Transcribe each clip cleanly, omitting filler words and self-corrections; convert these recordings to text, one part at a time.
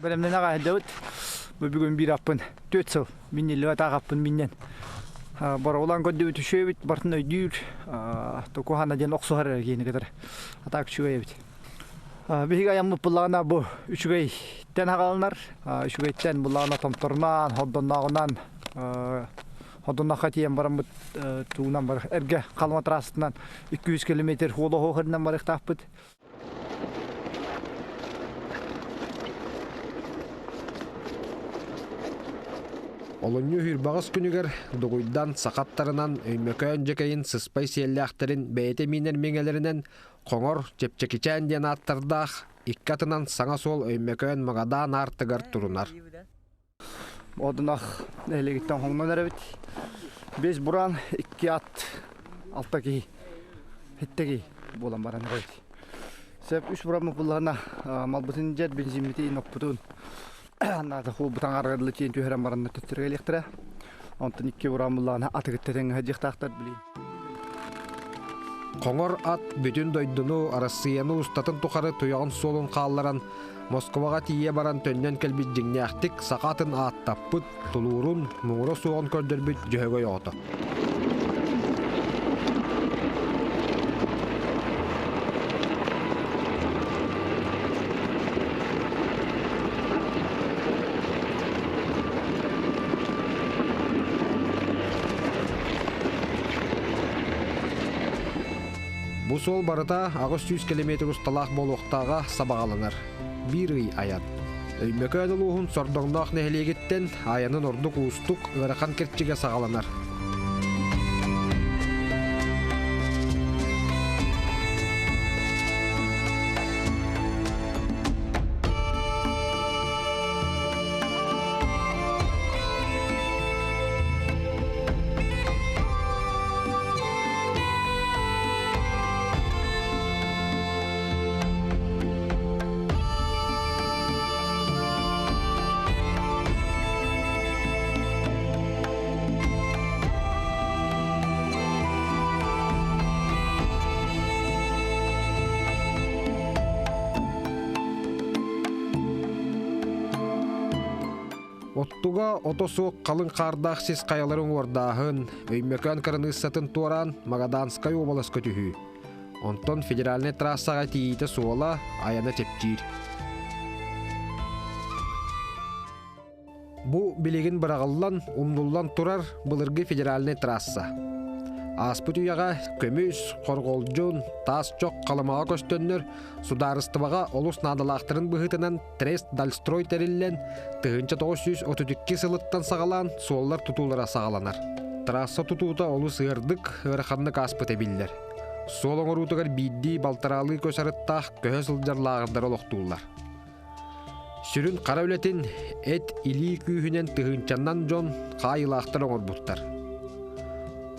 Бэлэмнэнэ аҕайдыбыт. Бу бүгүн биир аппын түөрт сыл минниллибэтэх аппын миннэн боровулаан көрдүбүт үчүгэйбит бартын өйдүүр токуһана диэн охсуһар эрэ киһини кытары атаак үчүгэй эбит. Биһиги айаммыт буллаҕына бу үчүгэйтэн аҕалынар, үчүгэйтэн буллаҕына томторунан, хордоннооҕунан, хордоннооххо тиийэн бараммыт тугунан бар эргэ Халыма трассатынан 200 километр хуолоһуохырынан барыахтаахпыт. Олунньу үһүрбаҕас күнүгэр Дугуйдан саха аттарынан Өймөкөөн дьэкэйин сыспай сиэллээхтэрин бэйэтэ миинэр миҥэлэринэн Хоҥор, Чэпчэкичээн диэн ааттардаах икки атынан саҥа суол Өймөкөөн Магадаан аартыгар турунар. Одунах нэһилиэгиттэн хоҥнон эрэбит. Бес буран, икки ат, алта киһи, хетте киһи буолан баран эрэбит. Сөп үс бураммыт буллаҕына малбытын дьэр бензиммитин оппутун наада хуубутан арыгыдылы тиэн түһэрэн баранна төттөрү кэлиэхтэрэ. Онтон икки буран буллаҕына атыгытта тэҥҥэ сылдьыахтаахтар билин. Хоҥор ат бүтүн дойдуну, Арассыыйаны устатын тухары туйаҕын суолун хаалларан, Москваҕа тиийэ баран төннөн кэлбит дьиҥнээхтик саха атын ааттаппыт, тулуурун, муҥура суоҕун көрдөрбүт Дьөһөгөй оҕото. Бу суол барыта 800 километр усталаах буолуохтааҕа сабаҕаланар. Биир ый айан. Өймөкөөн улууһун Сордоҥноох нэһилиэгиттэн айанын ордук уустук, ыарахан кэрчигэ саҕаланар. Оттуга ото суох халыҥ хаардаах сис хайаларын уордааһын, Өймөкөөн кыраныыссатын туораан Магаданскай уобаласка түһүү. Онтон федеральнай трассаҕа тиийиитэ суола, айана чэпчиир. Бу билигин быраҕыллан, умнуллан турар былыргы федеральнай трасса. Ааспыт үйэҕэ көмүс, хорҕолдьун, таас чох Халымаҕа көстөннөр, судаарыстыбаҕа олус наадалаахтарын быһыытынан Трест Дальстрой тэриллэн, 1932 сылыттан саҕалаан суоллар тутуулара саҕаланар. Трасса тутуута олус ыардык, ыараханнык ааспыта биллэр. Суол оҥоруутугар биирдии балтараалыы көс арыттаах көһө сылдьар лааҕырдары олохтууллар. Сүрүн хара үлэтин эт илии күүһүнэн тыһыынчаннан дьон хаайыылаахтар оҥорбуттар.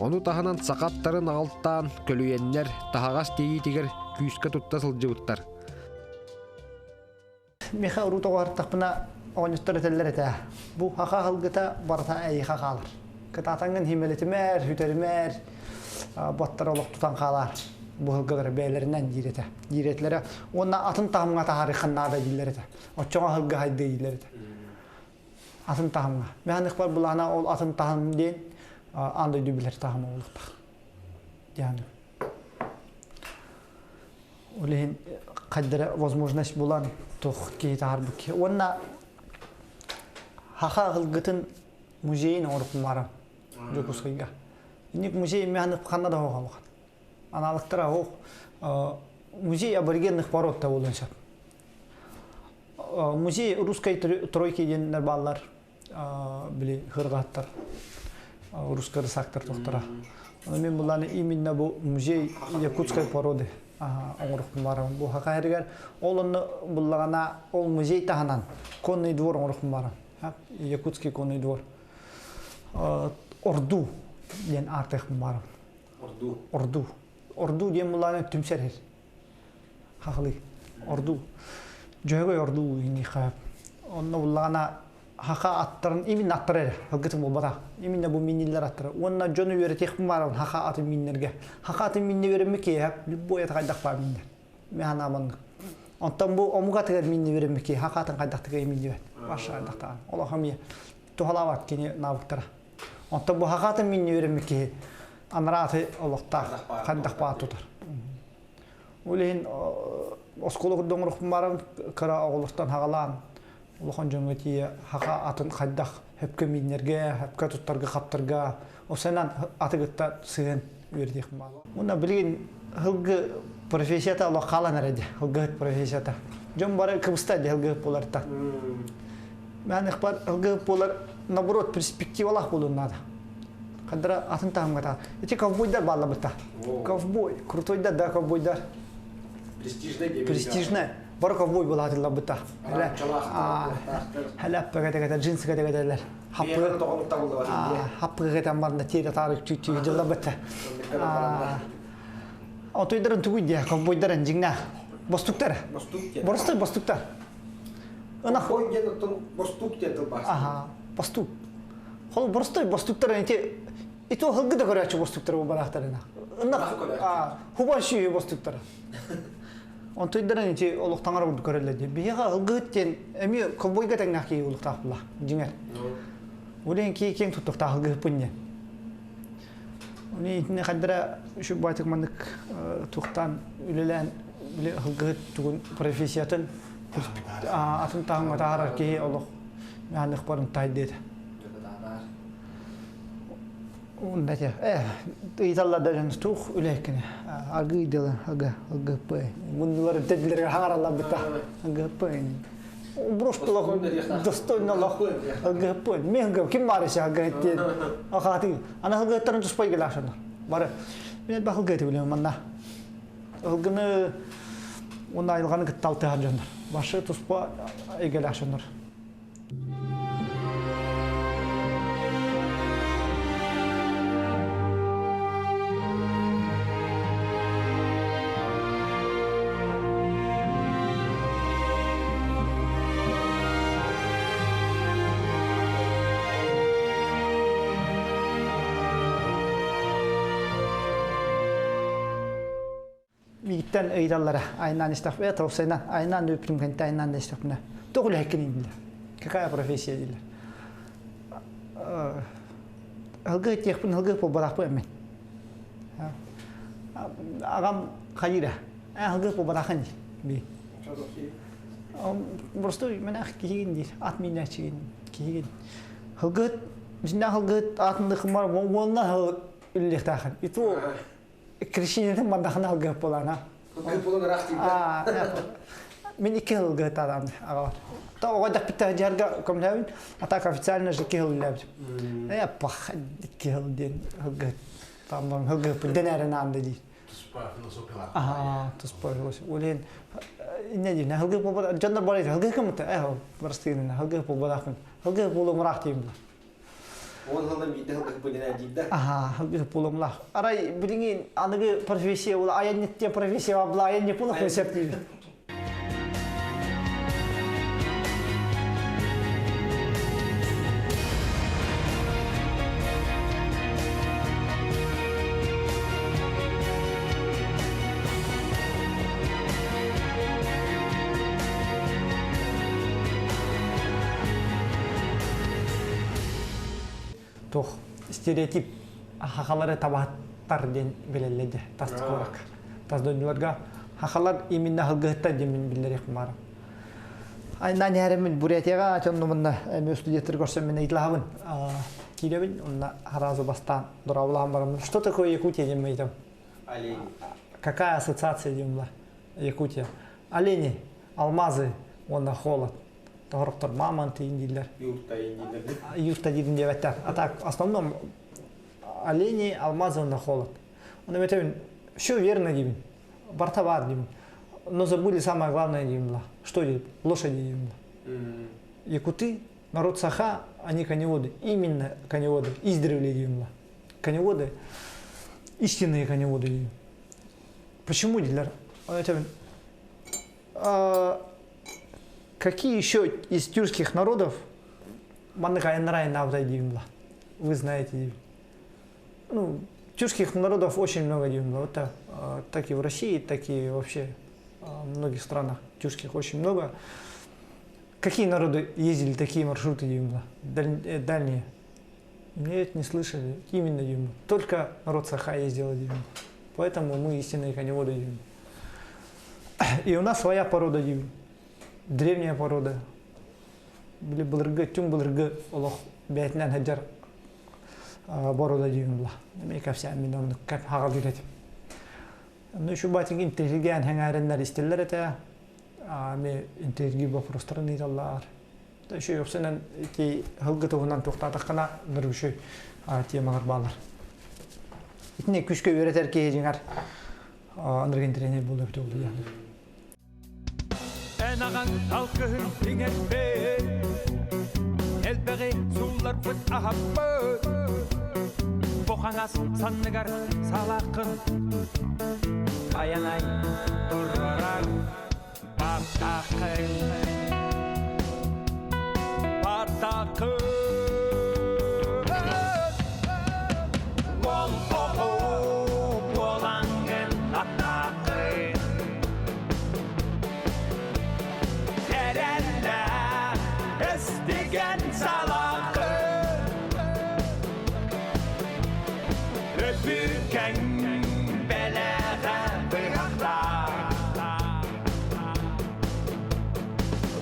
Ону таһынан саха аттарын аҕалтаан көлүйэннэр таһаҕас тиэйиитигэр күүскэ тутта сылдьыбыттар. Миэхэ урут оҕоһортохпуна оҕонньоттор этэллэр этэ. Бу хаха аһылгыта барыта эйиэхэ хаалар. Кытаатаҥҥын химэлитимээр, сүтэримээр, боттар олох тутан хаалаар. Бу аһылгылары бэйэлэринэн диир этэ. Диир этилэрэ. Уонна атын таһымҥа таһаарыаххын наада дииллэр этэ. Оччоҕо аһылгы хайдыы дииллэр этэ. Атын таһымҥа. Мин былаана ол атын таһым диэн аан дойду билэр таһыма буолуохтаах. Дианы. Ол иһин хайдара возможность булан туох киһи таһаарбыт киһи. Уонна хаха аһылгытын музейын оҥорукпун баарам Дьокуускайга. Инник музей механы ханна да хоһалахан. Аналыктара хоох музей аборигенных пород та буолуон сөп. Музей русской тройки диэннэр бааллар били хырҕааттар русскай рысактар тохтора. Мен буланы именно бу музей якутской породы оҥорохпун барабын. Бу хакаһырыгар ол онно буллаҕына ол музей таһынан конный двор оҥорохпун барам. Якутский конный двор. Ордуу диэн ааттыахпын баарым. Ордуу. Ордуу. Ордуу диэн булааны түмсэр хахылыы. Ордуу. Дьөһөгөй ордуу инниха. Онно буллаҕына хаха аттарын именно аттара эрэ ылгытым буолбатах. Именно бу минниллэр аттара. Уонна дьону үөрэтиэхпин баарабын хаха атын миннэргэ. Хаха атын минне үөрэммит киһи любой аты хайдах баар миннэр. Мен санаам оннук. Онтон бу омук атыгар минне үөрэммит киһи хаха атын хайдах тыгай миннибэт. Баша хайдахтаан. Олох эмиэ туһалаабат кини навыктара. Онтон бу хаха атын минне үөрэммит киһи анараа аты олохтоох хайдах баар тутар. Ол иһин оскуола курдук оҥоруохпун баарабын кыра оҕолортон хаҕалаан улахан дьоҥҥо тиийэ хаха атын хайдах хөпкө мииннэргэ, хөпкө туттарга, хаптарга осенан аты кытта сыһыан үөрэтиэхпин баар. Уонна билигин һылгы профессията олох хаалан эрэ дии, һылгыһыт профессията. Дьон бары кыбыста дии һылгыһыт буолартан. Мен ыкпар һылгыһыт буолар наоборот перспективалаах буолуон наада. Хандара атын таһымга таа. Ити ковбойдар бааллабыта. Ковбой, крутойдар да ковбойдар. Престижный диэбит. Престижный. Бары ковбой буолаатылларбыта. Хәләппәгә тегетә джинсыга тегетәләр. Хаппы хаппыга кетен барында тире тарык чүчү жыллабыта. Отойдарын тугуй дия, ковбойдарын жиңна. Бостуктар. Бостук диэн. Боростой бостуктар. Ынах Ковбой диэн оттон бостук диэн тылбаас. Аха, бостук. Хол боростой бостуктар эти ито хылгы да көрөөчү бостуктар бу барахтарына. Ынах хубан шүйү бостуктар. Онтойдарын ити олох таҥара курдук көрөллөр дии. Биһиэхэ ылгыһыт диэн эмиэ ковбойга тэҥнээх киһи улуктаах була дьиҥэр. Улен кии киэҥ туттуктаах ылгыһыппын диэн. Уни итини хайдара үчүг баайтык маннык туохтаан үлэлээн били ылгыһыт тугун профессиятын атын таһымҥа таһаарар киһи олох мааных барын тайдыыта. Унда те ыйыталлар да дьон туох үлэһиккини аргыый дылы ага ГП муннулар тедилерге хаҥараллар быта ГП просто лох достойно лох ГП мен ким бар ise ГП диэн ахааты ана ГП-тарын туспай келашанар бары мен бахыл ГП билем манна ылгыны уна айылганы кытта алтыһар дьоннор башы туспа эйгэлээх дьоннор. Мииттэн ыйыталлара айнаан истэхпинэ тоқсайынан айнаан үппүтүм кэнтэ айнаан да истэхпинэ туох үлэһиккиний дииллэр какая профессия дииллэр ылгы этиэхпин ылгы буолбатахпын эмин аҕам хайыыра ээ ылгы буолбатаххын диир просто мэнэх киһигин диир ат миинээччигин киһигин ылгыт дьиннээх ылгыт аатындыхымар уонна үллэхтаахын иту Крещениетин мандахына ылгыһып буолаана. Ылгыһып буолан ыраах тиийдэ. Мин икки сыл ылгыһыттаатаҕым аҕабар. То оҕо дьахпиттах дьарга көмөлөбүн, а так официально же икки сыл үлэлээбитим. Э, пах, икки сыл диэн ылгыһыт. Там ылгыһыппын дэнээрин аанда диир. Туспа философиялаах. Аха, туспа философия. Ол инне диир, ылгыһып буолбат, дьоннор бар ылгыһык кымыта, э, барыстыгын, ылгыһып буолбатахпын. Ылгыһып буолуом ыраах диим 10 сылдан биирдэ сылгыһыппын диэн диир Аха, буолумлах. Арай билиҥин аныгы профессия була айанньыт диэн профессия була айанньыт була сөп диибин. Туох стереотип хахалары табаһыттар диэн билэллэр дьэ тас куоракка тас дойдуларга хахалар именно хылгыһыттар диэн мин биллэриэхпин баарым айнаан иһэримин Бурятияҕа ачоннумунна эми студенттары көрсөн мин ыйыталаһабын киирэбин онно сразу бастаан дорооболоһон бараммын что такое Якутия диэн ыйытам Олени. Какая ассоциация диэн була Якутия олени алмазы уонна холод Тоһорохтор мамонт дииллэр. Юрта дииллэр. Юрта диирин диэбэттэр. А так, в основном олени, алмазы уонна холод. Оны метебин, все верно диибин. Барта бар диибин. Но забыли самое главное диибин Что диибин? Лошади диибин. Якуты. Народ саха, они коневоды, именно коневоды, издревле диэн Коневоды, истинные коневоды. Почему дииллэр? А, какие еще из тюркских народов маннык айаннар диэн Вы знаете. Ну, тюркских народов очень много диэн Вот так, так и в России, так и вообще в многих странах тюркских очень много. Какие народы ездили такие маршруты диэн дальние? Нет, не слышали. Именно диэн. Только народ саха ездил диэн. Поэтому мы истинные коневоды диэн. И у нас своя порода диэн. Древняя порода. Били былыргы, түҥ былыргы олох бэйэтинэн сылдьар боруода диэн буолла. Эмиэ кэпсээн мин оннук кэп хаҕалыыр этим. Ну еще батик интеллигент хэҥээриннэр истэллэр этэ. Ами интеллигент вопростарын ыыталлар. Еще өксөнөн ити сылгы туһунан туохтаатаххына ныргышы темалар баалар. Итини күскө үөрэтэр киһи дьиҥэр ынырык интэриэһинэй буолуо эбитэ буолуо диэн. Эн аҕаҥ алгыһын иҥэрбит, элбэҕи суулларбыт аһаппыт. Бу хаҥас санныгар салааххын Байанай турарар баттааххын. Баттааххын. Ол оҕо буолаҥҥын аттааххын. Эрэллэ эстиген салааххын. Өбүкэҥ бэлэҕэ быһахтаах.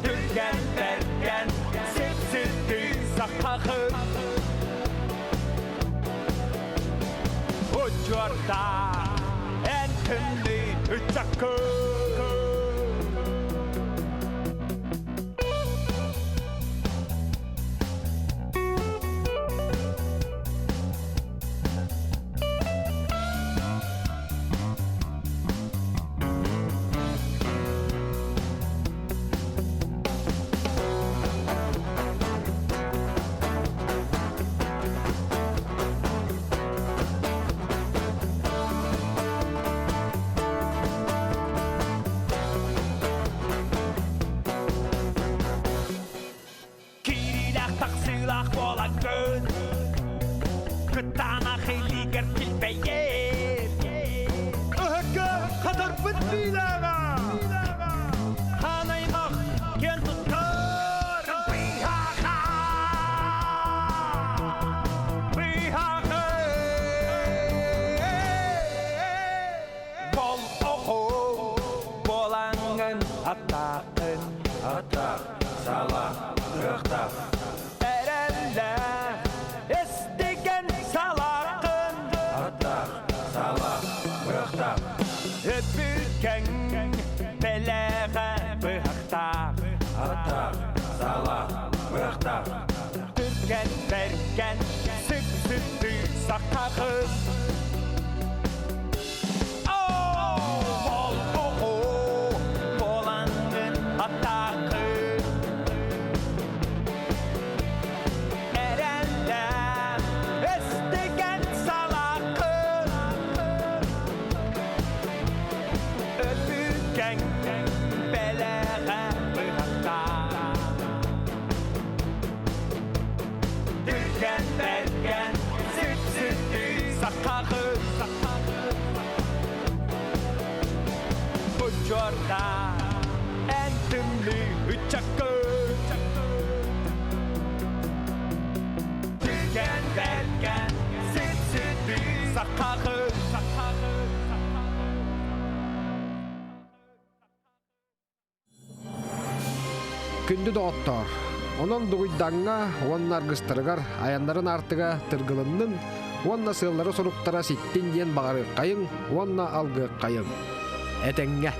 Түргэн бэргэн сипситтүү сахахын. Учуорта эн тымныы ыччаккын. Киириилээх тахсыылаах буолаҥҥын Кытаанах илиигэр килбэйэр Ыһыкка хатарбыт биилээҕэ Хаан аймах киэн туттар Быһаха Быһаха Бол оҕо буолаҥҥын аттааххын Аттаах, саалаах, кыахтаах Эрэллээх, эстигэн салааххын Аттаах, саалаах, кыахтаах Өбүкэҥ бэлэҕэ быһахтаах Аттаах, саалаах, кыахтаах Түргэн бэргэн, сүп-сүптүү сахахын Буолаҥҥын аттааххын Эрэллээх эстигэн салааххын Өбүгэҥ бэлэҕэ быһахтаах Түргэн бэргэн сүт-сүттүү сахаҕын Бучуорда эн тымныы ыччаккын Түргэн бэргэн сүт-сүттүү сахаҕын Күндү доҕоттоор, онон Дугуйдаҥҥа уонна аргыстарыгар айаннарын аартыга тыргылыннын уонна сыаллара-соруктара ситтин диэн баҕарыаххайыҥ уонна алгыаххайыҥ. Этэҥҥэ!